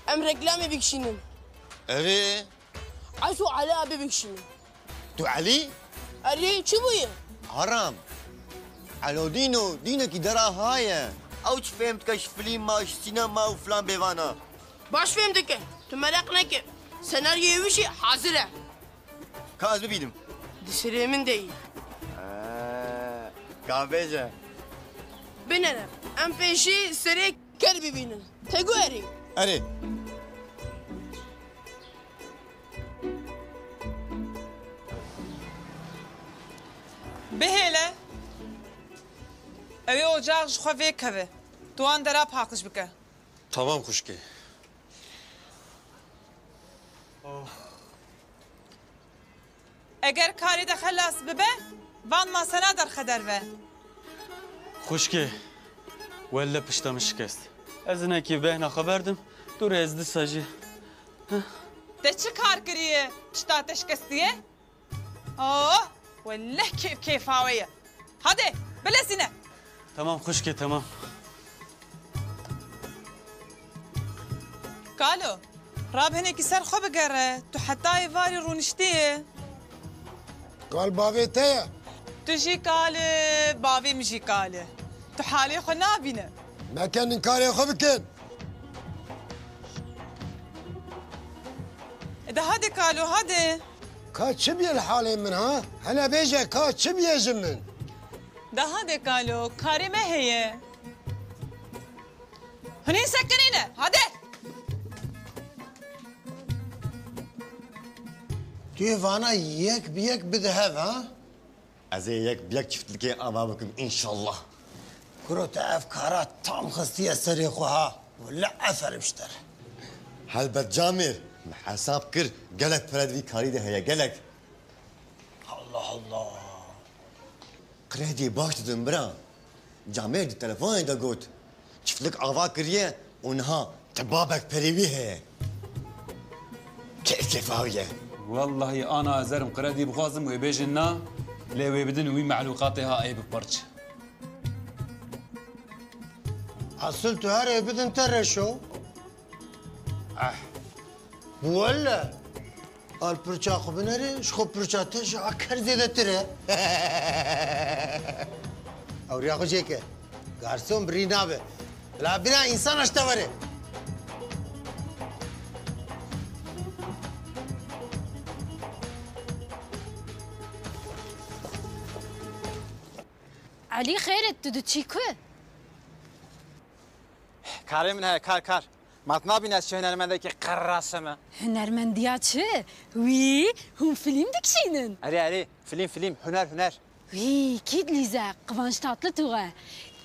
em reklamê bikişînin. Erê. Eyso Elî abi bikişînin. Tu Elî? Erê, çi bûye? Aram. Elo Dîno, Dînokî dera ha ye. Ew çi fêm dike ji filîma, ji sînema û filan bêvana? Baş fêm dike. Tu mereq neke. Senaryoyê wî jî hazir e. Ka ez bibînim. Di serê min de yî. Ee, ka bêje. Binêre, em pêşî serê ker bibînin. Te got erê. Erê. Bihêle. Ew ê ocax ji xwe vêkeve. Tu wan dera paqij bike. Tamam xwişkê. Eger karê de xelas bibe, van masela derxe derve. Xwişkê, welle pişta min şikest. Ez hinekî bêhna xwe berdim, dûrê ez disa jî. Te çi kar kiriye, pişta te şikestiye? Oh, welleh kêf kêfa we ye. Hadi, bilezîne. Tamam xwişkê, tamam. Kalo, rabe hinekî ser xwe bigere. Tu heta êvarî rûniştiyê. Kal bavê te ye. Tu jî kal e, bavê min jî kal e. Tu halê xwe nabîne. Me kenin karê xwe bikin. De hadi Kalo, hadi. Ka çi bîye li halê min ha? Hele bêje ka çi bîye ji min? De hadi Kalo, karê me heye. Hûn ê sekinîne, hadi. Tu yê vana yek bi yek bide hev ha? Ez ê yek bi yek çiftlikê ava bikim, înşallah. Kuro, te ev kara tam xistiye serê xwe ha. Wele eferim ji te re. Helbet Camêr, min hesab kir, gelek pere di vî karî de heye, gelek. Allah Allah. Kredî baş didin bira. Camêr di telefonê de got. Çiftlik ava kiriye û niha tibabek perê wî heye. Kêf kêfa wî ye. Wellahî ana ez herim kredî bixwazim wê bêjin na, lê wê bidin wî mehlûqatê ha ê bi pirç. Asil tu her ê bidin te reşo. Eh. Welle. Al pirça xwe binerê, ji xwe pirça te ji a ker zêdetir e. Ewriya xwe jêke. Garson birî nabe. Bila bira însan ji te were. Elî xêr e, tu diçî ku? Karê min heye, kar, kar. Ma tu nabîne ez çi hunermendekî qerras me? Hunermendiya çi? Wî, hûn filîm dikişînin? Erê, erê, filîm, filîm, huner, huner. Wî, kî dilîze, Kıvanç Tatlıtuğ e.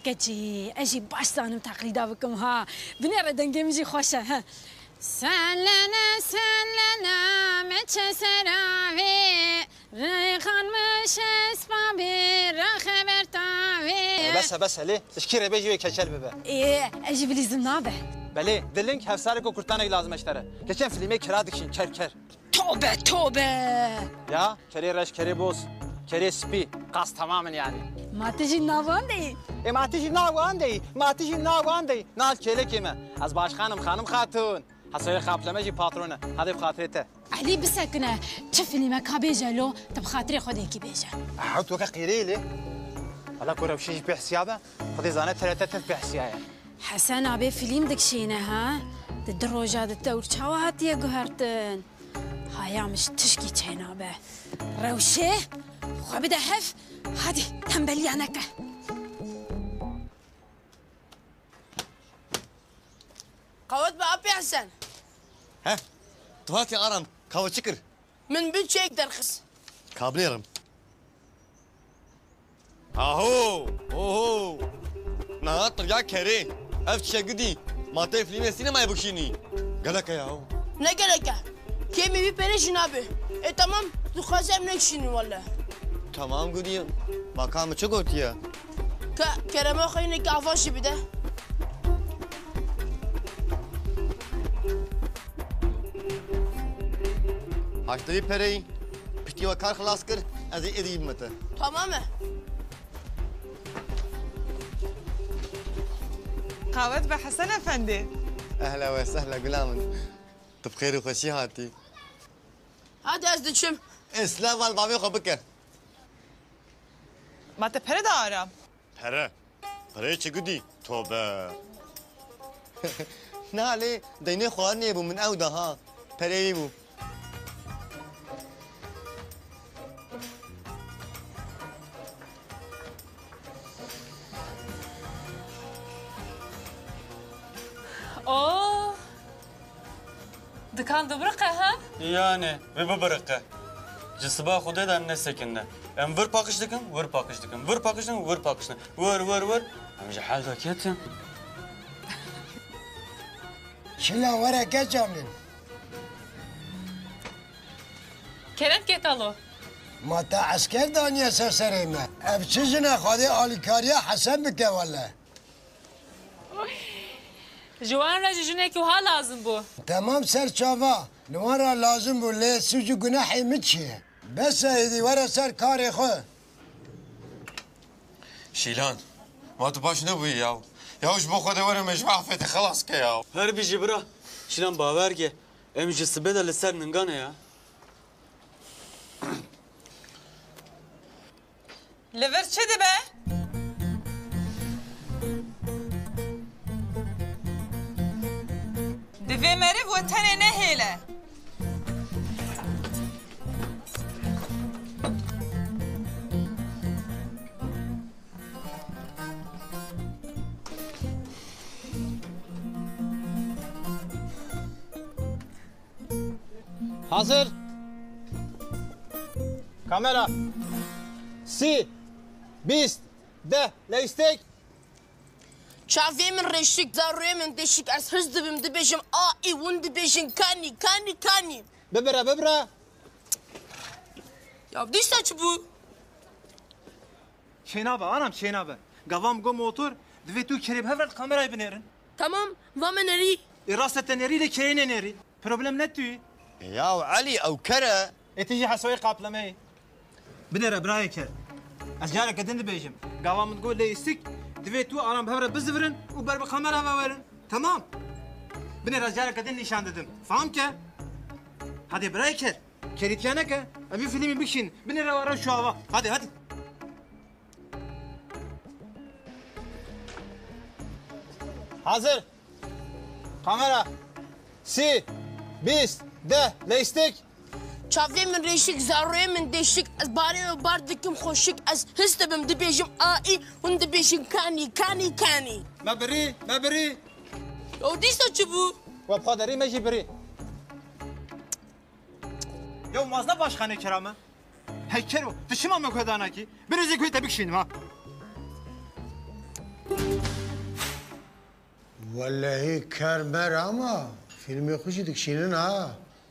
Keçî, ez jî baş zanim teqlîda bikim ha. Binêre dengê min jî xweş e, he. Sellene, sellene, meçe seravê, reyxan meşes babê, raxeberta. Wê. Bes e, bes e lê. Ji kî re bê jî wê keçel bibe. Ê, ez jî bilîzim nabe. Belê, di ling hevsarek û kurtanek lazim e ji te re. Geçen filmê kira dikişîn, ker ker. Tobe, tobe. Ya, kerê reş, kerê boz, kerê spî. Qas tamam in yani. Ma tu jî nav wan de yî. E, ma tu jî nav wan de yî. Ma tu jî nav wan de yî. Nal kêlekê me. Ez başkanim, xanim xatun. Hesoyê qapleme jî patron e. Hadi bi xatirê te. Elî bisekine, çi filmek ha bêje lo, tu bi xatirê xwe de yekî bêje. Ew tu weke qîrê lê. Hala ku rewşê jî pê hisiya be, Xwedê zane T R T tev pê hisiya ye. Hesen abê fîlm dikişîne ha? Di du roja de tewr çawa hatiye guhertin? Haya min ji tişkî çênabe. Rewşê, xwe bide hev, hadi tembeliya neke. Qewet be apê Hesen. He? Tu hatî Aram, kawe çi kir? Min bi çek derxist. Ka binêrim. Aho! Oho! Niha tu ya kerê. Ev çi gidî? Ma tê fîlmê sînemayê bikişînî. Gelek e yaho. Ne gerek e? Kêmî vî perê jî nabe. E, tamam, dixwaze em nekişînin wele. Tamam gudî. Ma ka min çi gotiye? Ka kerema xwe yinekî ava jî bide. Haştê vî pereyî, piştî we kar xilas kir, ez ê êdî bime te. Tamam e. Qawet be Hesen Efendi. Ehla we sehla gula min. Tu bi xêr û xweşî hatî. Hadi ez diçim. Ê, silav al bavê xwe bike. Ma te pere da Aram? Pere? Pereyê çi gidî? Tobe. Na lê deynê xwarinê bû, min ew da ha. Pereyê bû. Oo. Dikan dibiriqe ha? Yanê, wê bibiriqe. Ji siba Xwedê de nesekinine. Em vir paqij dikin, wir paqij dikin, vir paqij dikin, wir paqij dikin. Wir, wir, wir. Em ji hel de ketin. Çila were keça min. Kerem ke kalo. Ma te esker daniye ser serê me. Ev çi jin e Xwedê alîkariya Hesen bike wele. Ji wan re jî jinekî wiha lazim bû. Temam ser çava. Li wan re lazim bû, lê sûc û gunehê min çi ye? Bes e êdî, were ser karê xwe. Şîlan, ma tu baş nebûyî yaw. Yaw ji bo Xwedê were me ji afetê xelas ke yaw. Her bijî bira. Şîlan bawer ke em ji sibê de li ser ninga ne ya. Li vir çi dibe? Divê meriv we tenê nehêle. Hazir. Kamera. Sî, bîst, deh, leyistik. Çavê min rêşik, zarûyê min deşik, ez his dibim, dibêjim a, î, hûn dibêjin kanî, kanî, kanî. Bibire, bibire. Ya dîsa çi bû? Çênabe, anam, çênabe. Gava min got motor, divê tu kerê bi hev re kamerayê binêrin. Tamam, va me nerî. Ê, rast e te nerî lê kerê nenêrî. Problem ne tu yî. E, yaw Elî, ew ker e. Ê, tu jî hesoyê qaplemeyê. Binêre birayê ker. Ez careke din dibêjim. Gava min got lê îstik, divê tu aram bi hev re bizivirin û ber bi kamera ve werin. Tamam. Binêre ez careke din nîşan didim. Fam ke. Hadi birayê ker. Kerîtiya neke. Em vî filmî bikişîn. Binêre were şu ava. Hadi, hadi. Hazir. Kamera. Sî, bîst, deh, leyistik. Çavê min rêşik, zarûyê min deşik, ez barê we bar dikim xweşik, ez his dibim, dibêjim a, î, hûn dibêjin kanî, kanî, kanî. Me birî, me birî. Ew dîsa çi bû? We bi xwe derî, me jî birî. Yew mazne başxanê kira me. Hey kero, tu çima me guhedana kî? Birêzê guhê te bikişînim ha. Wellehî ker mer ama fîlmê xwe jî dikişînin ha.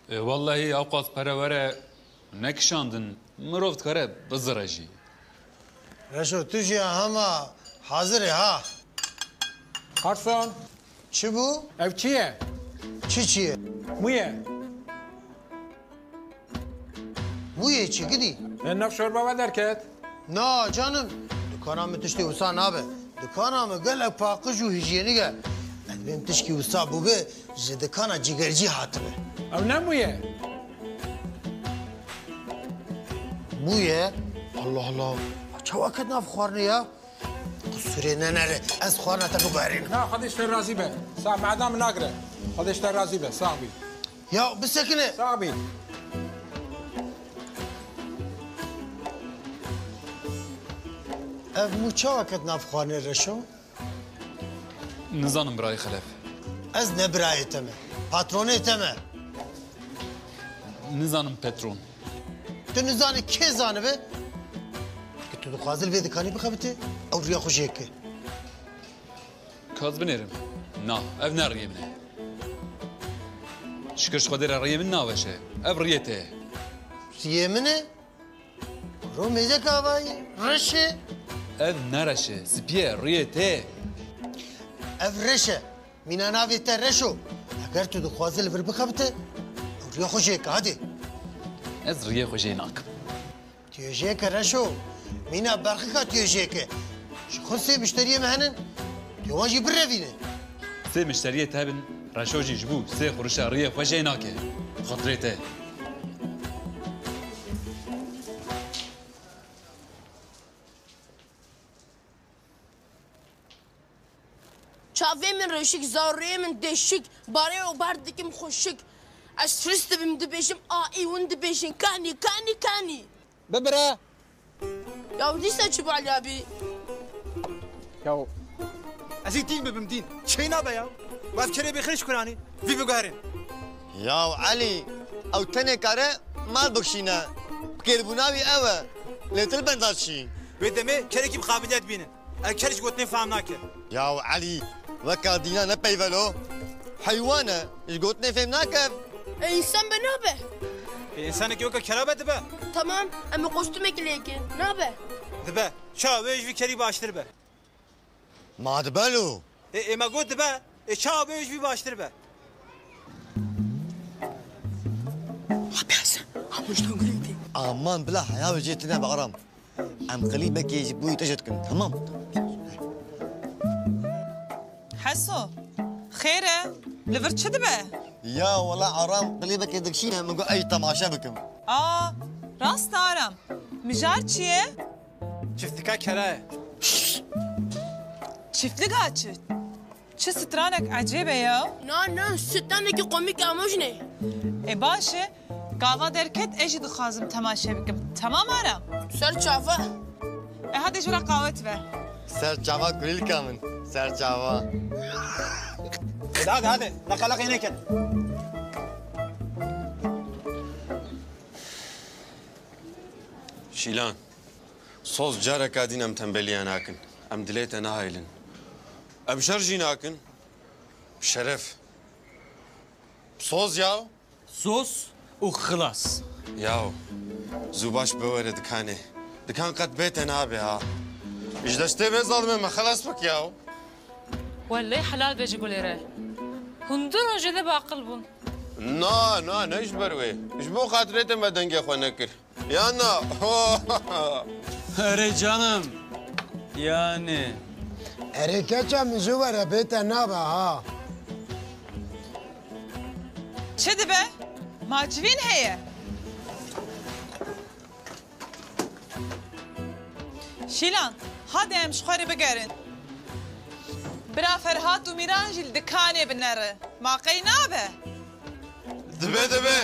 E, wellehî ewqas pere were nekişandin, mirov dikare bizire jî. Reşo, tu jî hema hazir e ha? Garson. Çi bû? Ev çi ye? Çi çi ye? Mû ye. Mû ye çi gidî? E, nav şorba ve derket. Na canim, dikana min tiştê wisa nabe. Dikana min gelek paqij û hijyenîk e. Ez bêm tişkî wisa bûbe, ji dikana cigercî hatibe. Ew ne mû ye? Mû ye? Allah Allah. Çawa ket nav xwarinê ya? Qusurê nenere. Ez xwarina te biguherînim. Na, Xwedê ji te razî be. Sax, mada min nagire. Xwedê ji te razî be. Sax bî. Ya bisekine. Sax bî. Ev mû çawa ket nav xwarinê Reşo? Nizanim birayê Xelef. Ez ne birayê te me. Patronê te me. Nizanim patron. Tu nizanî kê zanibe? Ki tu dixwazî li vê dikanî bixebitî, ew riya xwe jê ke. Ka ez binêrim. Na, ev ne riyê min e. Şikir ji Xwedê re riyê min naweşe. Ev riyê te ye. Riyê min e? Kuro mêzek avayî, reş e. Ev ne reş e, spî ye, riyê te ye. Ev reş e. Mîna navê te Reşo. Eger tu dixwazî li vir bixebite, ew riya xwe jê ke, hadi. Ez riyê xwe jê nakim. Tu yê jê ke Reşo. Mîna berxika tu yê jê ke. Ji xwe sê mişteriyê me henin. Tu yê wan jî birevîne. Sê mişteriyê te hebin, Reşo jî ji bo sê qurişa riyê xwe jê nake. Xatirê te. Çavê min reşik, zarûyê min deşik, barê û bar dikim xweşik. Ez firist dibim, dibêjim aî, hûn dibêjin kanî, kanî, kanî. Bibire. Ya dîsa çi bû Elî abî? Ya. Ez ê dîn bibim, dîn. Çê nabe ya. Wef kerê bê xirîş kuranî. Vî biguherîn. Ya Elî, ew tenê kare mal bikişîne. Kêrbûna wî ew e. Lê til benda çî. Wê demê kerekî bi qabiliyet bînin. Ev ker ji gotinê fam nake. Ya Elî, weka dîna ne peyvelo. Heywan e, ji gotinê fêm nake. E, însan be nabe. E, însanekî weke kera be dibe. Tamam, em ê kostûmekî lê ke. Nabe. Dibe. Çawa wê ji vî kerî baştir be. Ma dibe lo. E, ê me got dibe. E, çawa wê ji vî baştir be. Abi Hasan, ha, muştan gulê dî. Aman bila heya wê jê tine be Aram. Em klîbekê ji bo te jê dikin, temam? Heso, xêr e, li vir çi dibe? Ya wela Aram klîbekê dikişîne, min got ez jî temaşe bikim. A, rast e Aram. Mijar çi ye? Çiftlika kera ye. Çiftliga çi? Çi stranek ecêb e ya? Na, na, stranekî komîk amojne. E baş e, gava derket ez jî dixwazim temaşe bikim. Temam Aram? Ser çava. E hadi ji re qawet ve. Ser çava kulîlka min. Ser çava. Hadi, hadi, hadi. Leqeleqê nekin. Şîlan. Soz careka din em tembeliya nakin. Em dilê te nahêlin. Em şer jî nakin. Şeref. Soz ya. Soz û xilas. Yaw. Zû baş be were dikanê. Dikan qet bê te nabe ha. Ji destê vê zalimê me xelas bik yaw. Wellê helal be ji Gulê re. Hûn du rojê de baqil bûn. Na, na, ne ji ber wê. Ji bo xatirê te me dengê xwe nekir. Yana. Erê canim. Yani. Erê keça min ji were bê te nabe ha. Çi dibe? Ma civîn heye? Şîlan, hadi em ji xwe re bigerin. Bira Ferhat û Mîran jî li dikanê binere. Ma qey nabe? Dibe, dibe.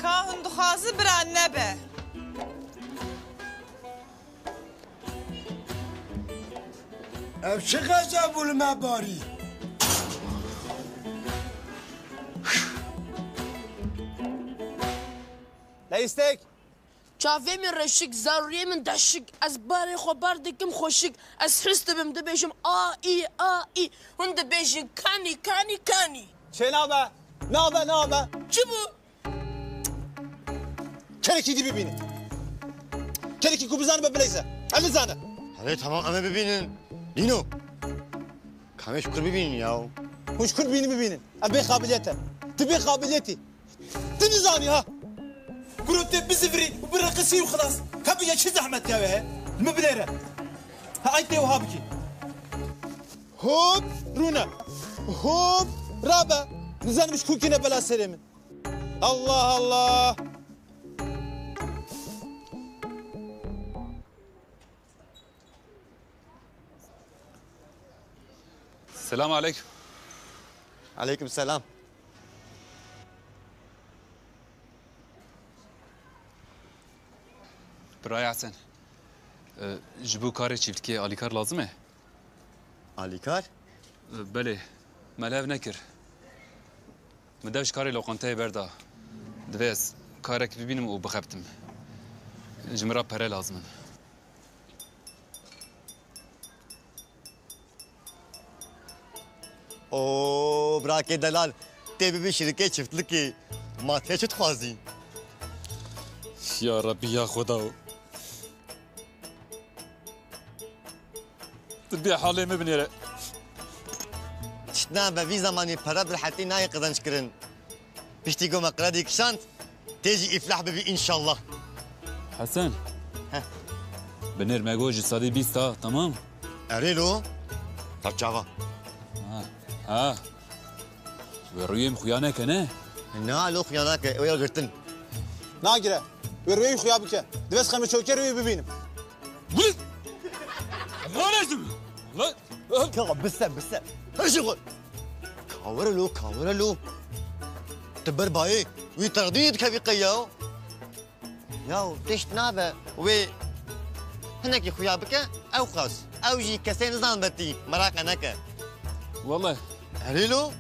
Ka hûn dixwazi bira nebe. Ev çi xeza bû li me barî? Leyistek. Çavê min reşik, zarûyê min deşik. Ez barê xwe bar dikim xweşik. Ez his dibim, dibêjim a, î, a, î. Hûn dibêjin kanî, kanî, kanî. Çê nabe, nabe, nabe. Çi bû? Kerekî dî bibîne. Kerekî ku bizanibe bileyze. Ev nizane. Ê, tamam, em ê bibînin. Dîno. Ka em ê ji kur bibînin ya. Hûn ji kur bînin bibînin. Ev bê qabiliyet e. Tu bê qabiliyetî. Tu nizanî ha. Kuro tê bizivirî û bireqisî û xilas. Ka bije çi zehmet ya wê he? Min binêre. Ha, ay tê wiha bikî. Hop, rûne. Hop, rabe. Nizanim ji ku kine bela serê min. Allah Allah. Selam aleyküm. Aleyküm selam. Birayê Hesen, e, ji bo karê çîftkê alîkar lazim e? Alîkar? E, belê. Me li hev nekir. Min dev ji karê loqanteyê berda. Divê ez karek bibînim û bixebitim. Ji min re pere lazim in. O birakê delal, tê bibî şirikê çiftlikê, ma tê çi dixwazî? Ya Rebî ya Xweda. Tu bê halê min binêre. Tiştna be vî zemanî pere bi rehetî nayê qezenc kirin. Piştî ku me qredî kişand, tê jî îflah bibî înşallah. Hesen. Heh. Binêr me got ji sedî bîst ha, tamam? Erê lo. Tav çava. Ha. Ha. Wê rûyê min xuya neke, ne? Na lo xuya nake, ew ya girtin. Nagire. Wê rûyê wî xuya bike. Divê ez xemê çokê rûyê bibînim. Gul! Lan ezim! Lan! Ka bise, bise. Her şey koy. Kawere lo, kawere lo. Tu ber bayê wî terdî dikevî qey ya. Ya tişt nabe wê hinekî xuya bike, ew qas. Ew jî kesê nizan betî, meraqe neke. Wele. Erê lo.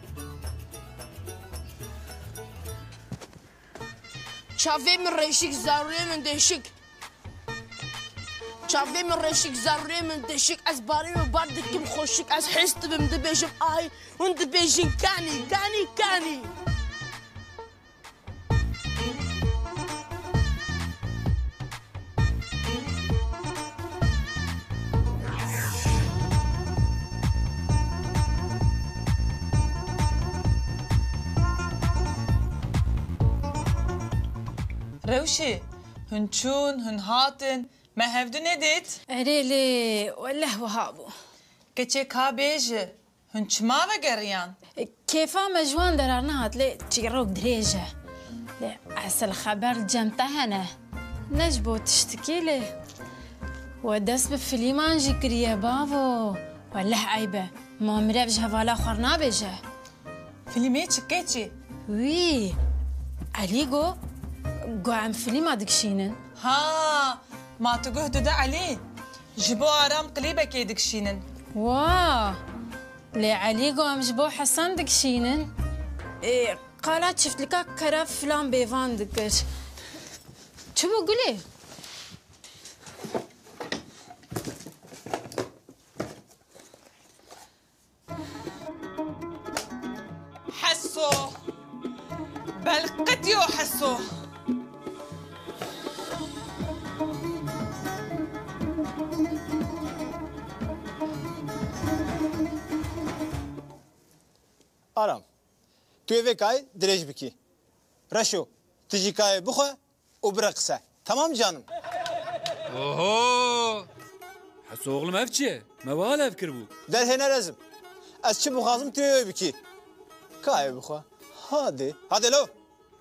Çavê min reşik, zarûyê min deşik. Çavê min reşik, zarûyê min deşik. Ez barê min bar dikim xweşik. Ez hêz dibim, dibêjim ay. Hûn dibêjin kanî, kanî, kanî. Rewşê, hûn çûn, hûn hatin, me hevdu nedît. Erê lê, weleh wiha bû. Keçê ka bêje, hûn çima vegeriyan? E, kêfa me ji wan derar nehat, lê çîrok dirêj e. Lê esil xeber li cem te hene. Ne ji bo tiştikî lê. We dest bi filîman jî kiriye bavo. Weleh eyb e. Ma mirev ji hevala xwe re nabêje. Filmê çi keçî? Wî, Elî got, got em filîma dikişînin. Ha, ma tu guh dide Elî. Ji bo Aram klîbekê dikişînin. Wa, lê Elî got em ji bo Hesen dikişînin. Ê, qala çiftlika kera filan bêvan dikir. Çi bû Gulê? Heso. Belqetiyo Heso. Aram, tu yê vê kayê dirêj bikî. Reşo, tu jî kayê bixwe û bireqise. Tamam canım? Oho! Heso oğlum ev çi ye? Me wiha lev kiribû. Derhêner ez im. Ez çi bixwazim tu yê wê bikî. Kayê bixwe. Hadi. Hadi lo.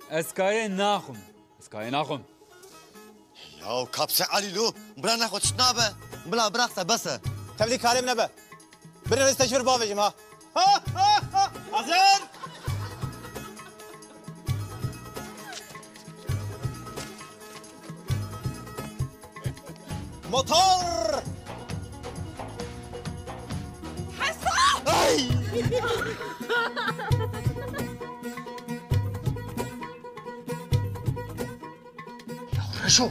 Ez kayê naxwim. Ez kayê naxwim. Ya kapse Elî lo. Bira nexwe tişt nabe. Bila bireqise bes e. Tevlî karê min nebe. Birin ez te ji vir bavêjim ha. Hazir! Motor! Hesa! Ay! Ya Reşo,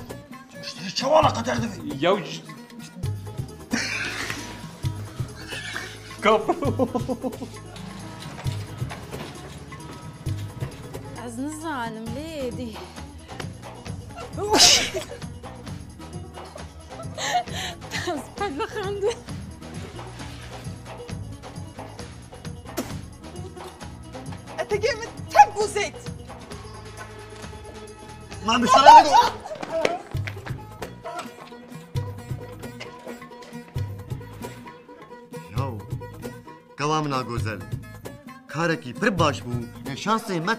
tu müşterî çawa alaqedar dibî? Ya j-, Kap. Ez nizanim lê êdî. Ez pek Bixendi. Etegê min tev gozêt. Ma miştara do. Yaw, kewa min a gozel. Karekî pir baş bû. Şansê me